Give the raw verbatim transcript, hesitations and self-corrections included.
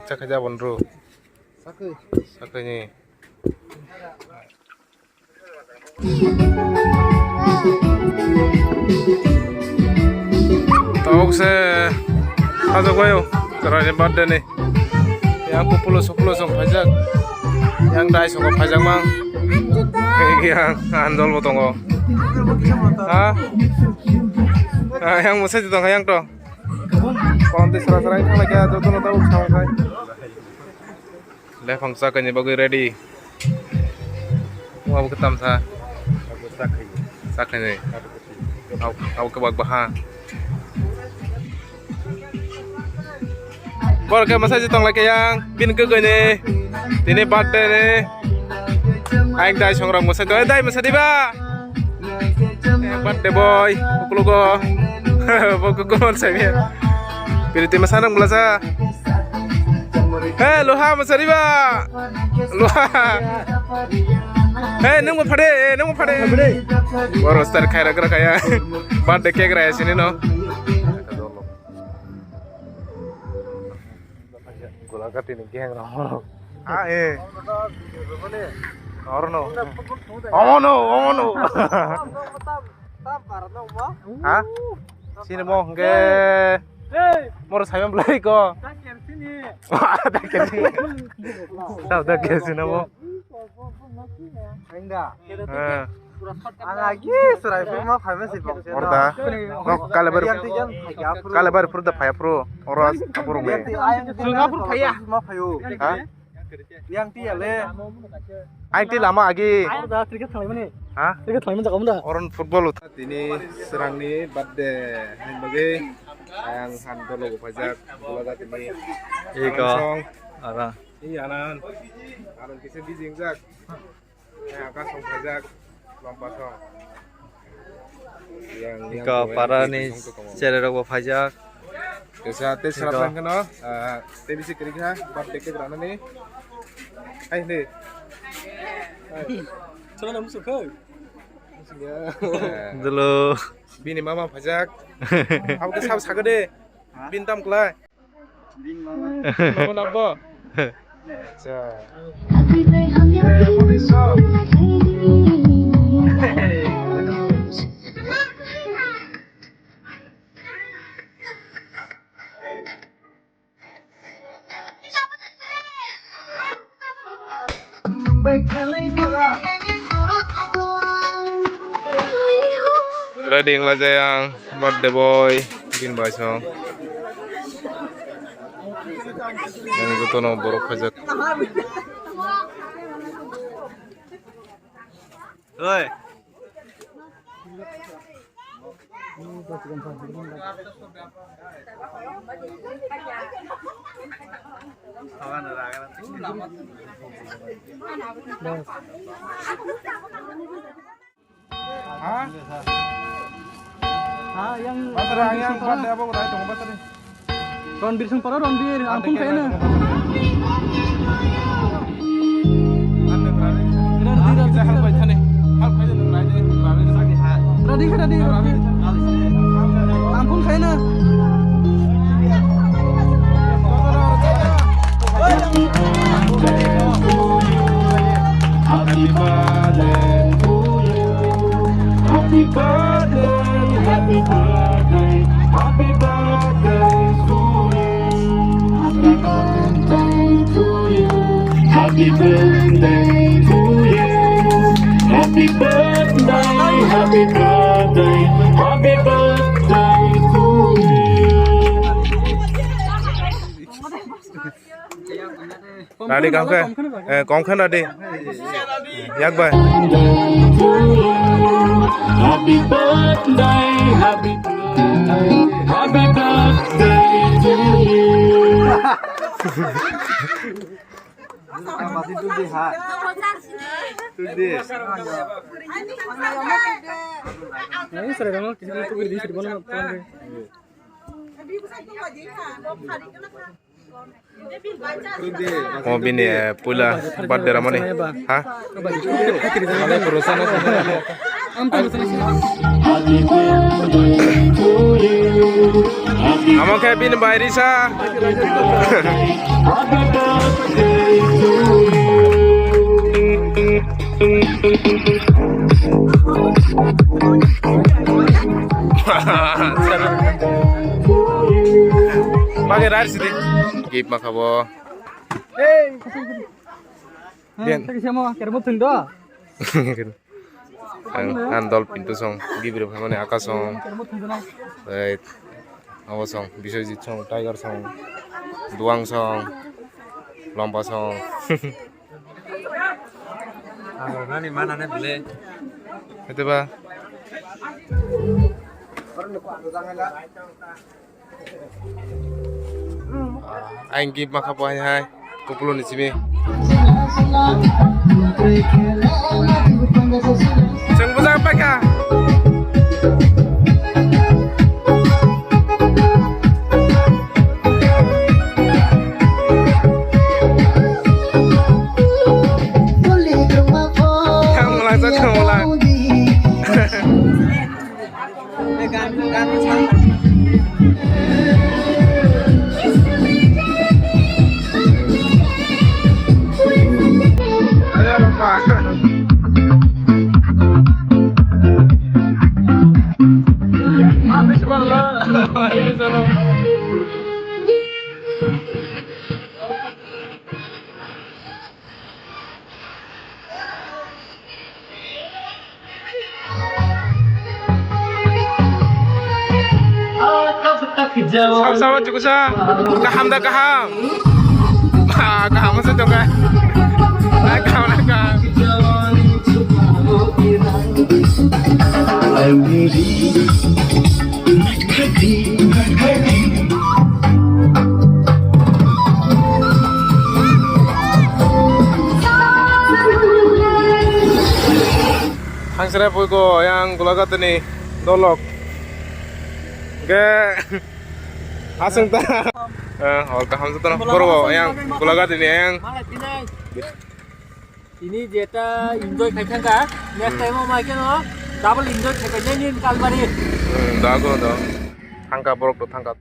Sakha jabon ro. Sakha. Sakha ni. Tok se hajok bayo, chwraini birthday ni. Yang pupulo supulo song phaijak. Yang dai songo phaijak mang. Yang andol bo tongo. Ha? Ha, yang mwsai tong yang to. Konti sara sara yang thang lagi joto no tabuk samang khai. Lephang sakani bagwi ready. Wabo khe tamsa. Sakani. Au, au khe bak baha. Bor khe masa jitong lai khe yang bin khe koi ni. Tini birthday ni. Aing dai songrok masa jitong. Dai masa diba? Birthday boy, ukulugo. Bo kukumon sabi. Piriti masa nang belasa. He, luha masari ba. Luha. He, nung mo phade, nung mo phade. Boro star khaira gra kaya. Birthday cake raya sini no. Gula kati ni geng no. Ah, eh. Oro no. Oh no, oh no. Ha? Sini mo hingke. Moro saimon belai ko. Tau da kerosene mo. Ang agi serai pun ma phaima si bong. Orda. Nok kalebar. Kalebar pur da phaya pro. Oro apur me. Singapur phaya. Ma phayo. Ha? Yang tiya le. Aing ti lama agi. Ayo da cricket khalai mani. Ha? Cricket khalai mani jaga munda. Oron football utha. Tini srangni birthday ni bagwi ang han dolo bo phaijak. Dolo da tini. Iko. Arang song. Ara. Ini anan. Anan kisa bijing jak. Yang akan song phaijak. Lompa song. Yang, yang Iko tuwe, parani yang tuwe, yang tuwe. Chererok bo phaijak. Kaisa tei srap Iko. Nang kheno, ah, tei bisi kwrwi kha, birthday cake ranani. Hai, hindi. Hai. Sono musukhai. Musukhai. Dulu. Bini mama phaijak. Abo khe sab sakade. Bin tam klai. Mama nabo. Acha. Ready wng laijak ang birthday boy, bini bai song. Yang jotono borok phaijak. Oi. Ha? Ha, yang Bathara, yang Ronbir Singh Para. Ronbir Singh Para, Ronbir, ang phone khaina. Ready, ready, ready. Ang phone khaina. Happy birthday to you. Happy birthday, happy birthday, happy birthday to you. Happy birthday to you. Happy birthday to you. Happy birthday, happy birthday, happy birthday to you. Ready, kom khe? Eh, kom khe ready. Yak bai. Happy birthday, happy birthday, happy birthday to you. Ini sering banget, kita tuh di sini mana? Omo bini, eh, puila birthday ramani. Ha? Amo khe bini bai risa. Bagwi rar sidi. Gift ma khabo. Hey. Bian. Tadi siamo, kira mutung do. Ang, ang dol Pintu song, bibiri phaimani Akash song, eh, abo song, Biswajit song, Tiger song, Duang song, Lomba song. Ang nani mana ne bile. Ito ba? Ang gift ma kha bo hai hai. Kupuluni simi. Chwng bwsa paikha. Thang mwlang sa thang mwlang. Sab sama cukusa. Kaham da kaham. Ah, kaham masa dong kan. Ah, kaham da kaham. Hangsere puiko yang Gulagatini dolok. Ge asung ta. Eh, hor kaham jotno. Borok yang Gulagatini yang. Tini jeta enjoy khai thangkha, next time o mai kheno double enjoy khai nai ni Kalbari. Hmm, dago do. Thangkha borok to thangkha.